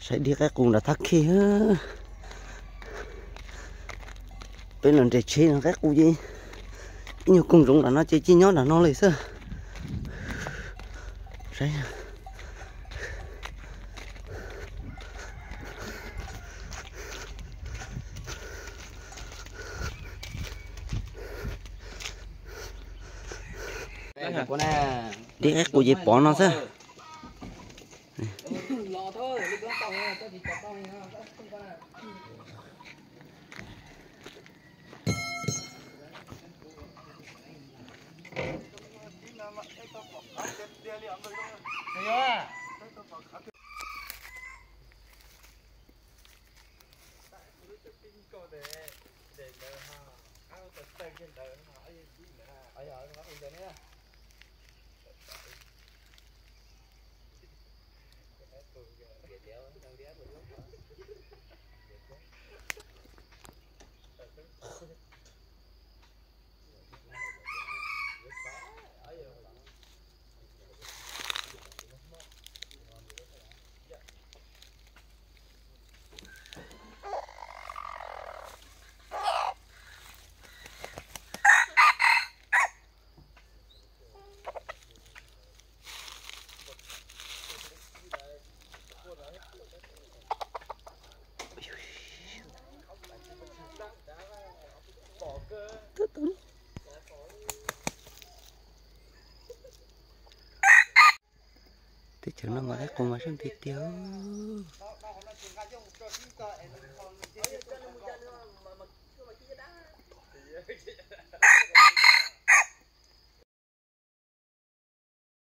Saib dib qaib qus nram thaj khej. Peb los nres tsheb no qaib qus ces ib nyuag koog zoov nram no ces cia nyob nram no li xwb. Saib. Dib qaib qus ces pov no xwb. Teb chaws no mas qaib qus mas sab nti tiag.